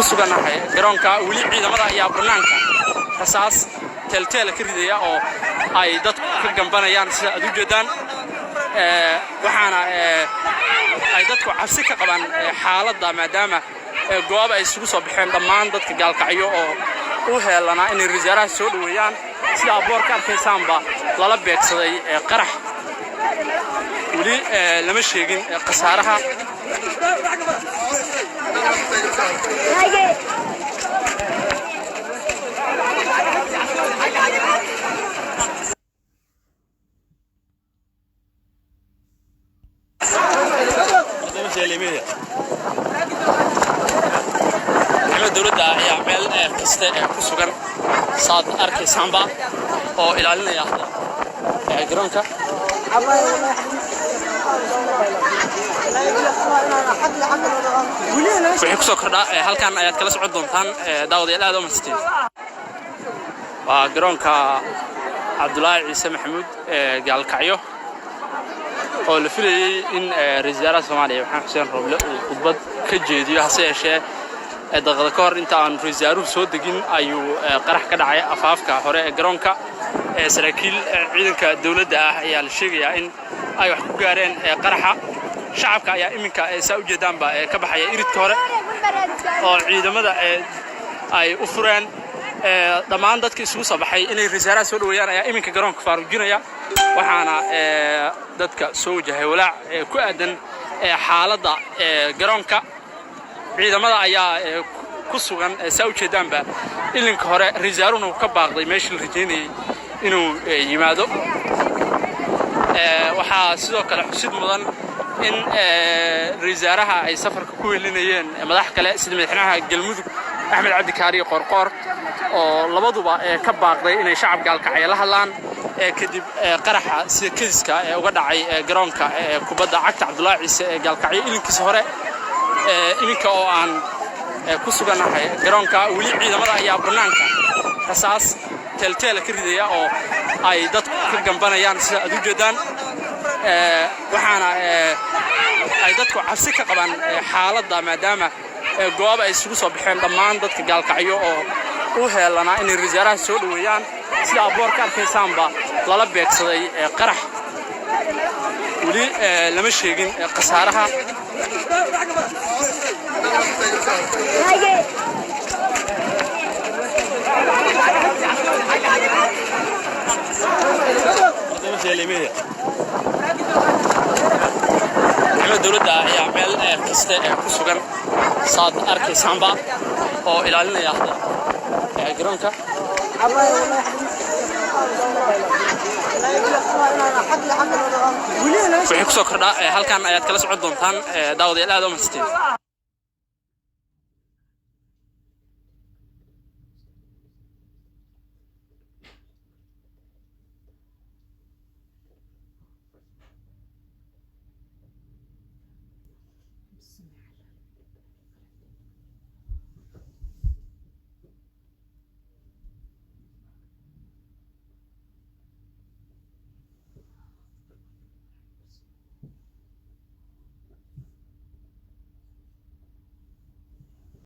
sugannahay garoonka. Weli ciidamada ayaa bannaanka rasaas teelteela ka ridaya oo ay dadku ka gambanayaan, sida aad u jeedaan. Waxaana ay dadku cabsi ka qabaan xaaladda, maadaama goob ay isugu soo baxeen dhammaan dadka Gaalkacyo oo u heelanaa inay wasaaraha soo dhoweeyaan, sida aboor ka arkaysaanba lala beegsaday qarax. Weli lama sheegin khasaaraha. Ciidamada dowladda ayaa meel kasta ku sugan, saad arkaysaanba, oo ilaalinaya garoonka. Wixii kusoo kordhaa halkan ayaad kala socon doontaan, daawadayaal. Aad u mahadsantiin. Waa garoonka Cabdulaahi Ciise Maxamuud ee Gaalkacyo oo la filayey in ra-iisul wasaaraha Soomaaliya Maxamed Xuseen Rooble uu khudbad ka jeediyo. Hase yeeshee, daqiiqada ka hor inta aan ra-iisul wasaaruhu soo degin ayuu qarax ka dhacay afaafka hore ee garoonka. Saraakiil ciidanka dowladda ah ayaa la sheegayaa in ay wax ku gaareen qaraxa. Shacabka ayaa iminka, saa u jeedaanba, ka baxaya iridka hore oo ciidamada ay u fureen. Dhammaan dadka isugu soo baxay inay ra-iisul wasaaraha soo dhoweeyaan ayaa iminka garoonka faaruujinaya, waxaana dadka soo wajahay walaac ku aadan xaaladda garoonka. Ciidamada ayaa ku sugan, saa u jeedaanba, ilinka hore. Ra-iisul wasaaruhuna uu ka baaqday meeshii la rajaynayey inuu yimaado. Waxaa sidoo kale xusid mudan in ra-iisul wasaaraha ay safarka ku welinayeen madax kale, sida madaxweynaha Galmudug Axmed Cabdi Kaariye Qoorqoor, oo labaduba ka baaqday inay shacab Gaalkacyo la hadlaan kadib qaraxa sida kediska ee uga dhacay garoonka kubadda cagta Cabdulaahi Ciise ee Gaalkacyo ilinkiisa hore. Iminka oo aan ku sugannahay garoonka, weli ciidamada ayaa bannaanka rasaas teelteela ka ridaya oo ay dadku ka gambanayaan, sida aad u jeedaan. Waxaana ay dadku cabsi ka qabaan xaaladda, maadaama goob ay isugu soo baxeen dhammaan dadka Gaalkacyo oo u heelanaa inay ra-iisul wasaaraha soo dhoweeyaan, sida aboor ka arkaysaanba lala beegsaday qarax. Weli lama sheegin khasaaraha. Ciidamada dowladda ayaa meel kasta ku sugan, saad arkaysaanba, oo ilaalinaya garoonka. Wixii kusoo kordhaa halkan ayaad kala socon doontaan, daawadayaal. Aad u mahadsantiin.